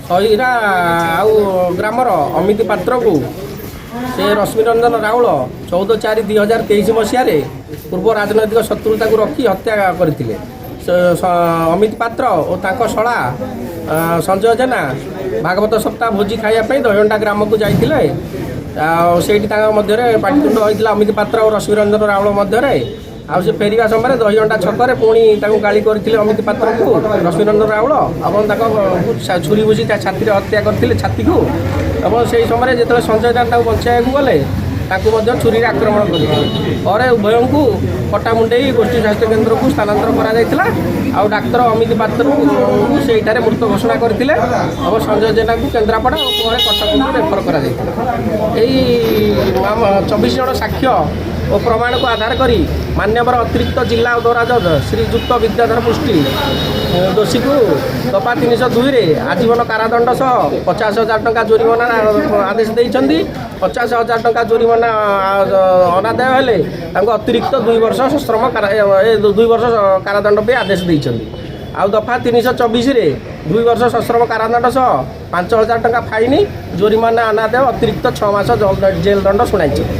ସହିରା ଆଉ ଗ୍ରାମର ଅମିତ ପାତ୍ରକୁ ସେ ରଶ୍ମିରଞ୍ଜନ ରାଉଳ 14/4/2023 ମସିହାରେ ପୂର୍ବ ରାଜନୈତିକ ଶତ୍ରୁତାକୁ ରଖି ହତ୍ୟା କରିଥିଲେ। ଅମିତ ପାତ୍ର ଓ ତାଙ୍କ ଶଳା ସଞ୍ଜୟ ଜେନା ଭାଗବତ ସପ୍ତାହ ଭୋଜି ଖାଇବା ପାଇଁ ଦହିଅଣ୍ଡା ଗ୍ରାମକୁ ଯାଇଥିଲେ। ଆଉ ସେଇଠି ତାଙ୍କ ମଧ୍ୟରେ ପାଟିତୁଣ୍ଡ ହୋଇଥିଲା ଅମିତ ପାତ୍ର ଆଉ ରଶ୍ମିରଞ୍ଜନ ରାଉଳ ମଧ୍ୟରେ। ଆଉ ସେ ଫେରିବା ସମୟରେ ଦହିଅଣ୍ଡା ଛକରେ ପୁଣି ତାଙ୍କୁ ଗାଳି କରିଥିଲେ ଅମିତ ପାତ୍ରକୁ ରଶ୍ମିରଞ୍ଜନ ରାଉଳ ଏବଂ ତାଙ୍କ ଛୁରୀ ଭୁସି ତା ଛାତିରେ ହତ୍ୟା କରିଥିଲେ ଛାତିକୁ। ଏବଂ ସେହି ସମୟରେ ଯେତେବେଳେ ସଞ୍ଜୟ ଜେନା ତାଙ୍କୁ ବଞ୍ଚାଇବାକୁ ଗଲେ, ତାଙ୍କୁ ମଧ୍ୟ ଛୁରୀରେ ଆକ୍ରମଣ କରିଥିଲେ। ପରେ ଉଭୟଙ୍କୁ ପଟ୍ଟାମୁଣ୍ଡେଇ ଗୋଷ୍ଠୀ ସ୍ୱାସ୍ଥ୍ୟ କେନ୍ଦ୍ରକୁ ସ୍ଥାନାନ୍ତର କରାଯାଇଥିଲା। ଆଉ ଡାକ୍ତର ଅମିତ ପାତ୍ରକୁ ସେଇଠାରେ ମୃତ ଘୋଷଣା କରିଥିଲେ ଏବଂ ସଞ୍ଜୟ ଜେନାକୁ କେନ୍ଦ୍ରାପଡ଼ା ଓ ପରେ କଟକକୁ ରେଫର କରାଯାଇଥିଲା। ଏଇ ଆମ 24 ଜଣ ସାକ୍ଷ୍ୟ ଓ ପ୍ରମାଣକୁ ଆଧାର କରି ମାନ୍ୟବର ଅତିରିକ୍ତ ଜିଲ୍ଲା ଓ ଦୌରା ଜଜ୍ ଶ୍ରୀଯୁକ୍ତ ବିଦ୍ୟାଧର ପୃଷ୍ଟି ଦୋଷୀକୁ ଦଫା 302ରେ ଆଜୀବନ କାରାଦଣ୍ଡ ସହ 50,000 ଟଙ୍କା ଜୋରିମନା ଆଦେଶ ଦେଇଛନ୍ତି। 50,000 ଟଙ୍କା ଜୋରିମନା ଅନାଦାୟ ହେଲେ ତାଙ୍କୁ ଅତିରିକ୍ତ 2 ବର୍ଷ ସଶ୍ରମ 2 ବର୍ଷ କାରାଦଣ୍ଡ ପାଇଁ ଆଦେଶ ଦେଇଛନ୍ତି। ଆଉ ଦଫା 324ରେ 2 ବର୍ଷ ସଶ୍ରମ କାରାଦଣ୍ଡ ସହ 5,000 ଟଙ୍କା ଫାଇନ୍, ଜୋରିମାନା ଅନାଦାୟ, ଅତିରିକ୍ତ 6 ମାସ ଜେଲ ଦଣ୍ଡ ଶୁଣାଇଛନ୍ତି।